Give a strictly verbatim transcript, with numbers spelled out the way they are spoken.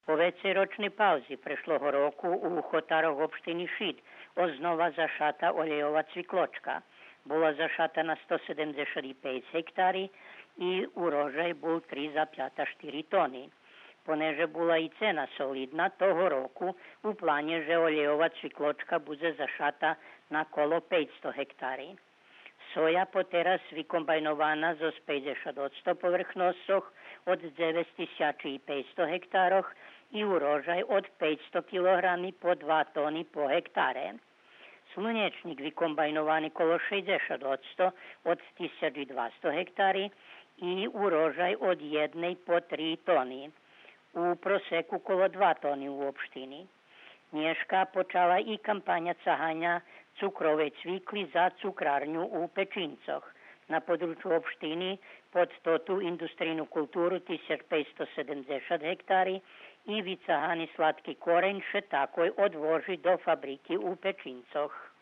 По вецейрочней паузи прешлого року у хотарох општини Шид ознова зашата олєйова цвиклочка. Була зашата на сто седемдзешат и пейц гектари и урожай бул три запята штири тони. Понеже була и цена солидна, того року у планє же олєйова цвиклочка будзе зашата на коло пейцсто гектари. Соя потераз викомбайнована зоз пейдзешат одсто поверхносцох од дзевец тисячи и пейцсто гектарох и урожай од пейцсто килограми по два тони по гектаре. Слунєчнїк викомбайновани коло шейдзешат одсто од тисяч и двасто гектари и урожай од єдней по три тони. У просеку коло два тони у општини. Нєшка почала и кампаня цаганя цукровей цвикли за цукрарню у Печинцох. На подручу општини под тоту индустрийну културу тисяч пейцсто седемдзешат гектари и вицагани сладки корень ше такой одвожи до фабрики у Печинцох.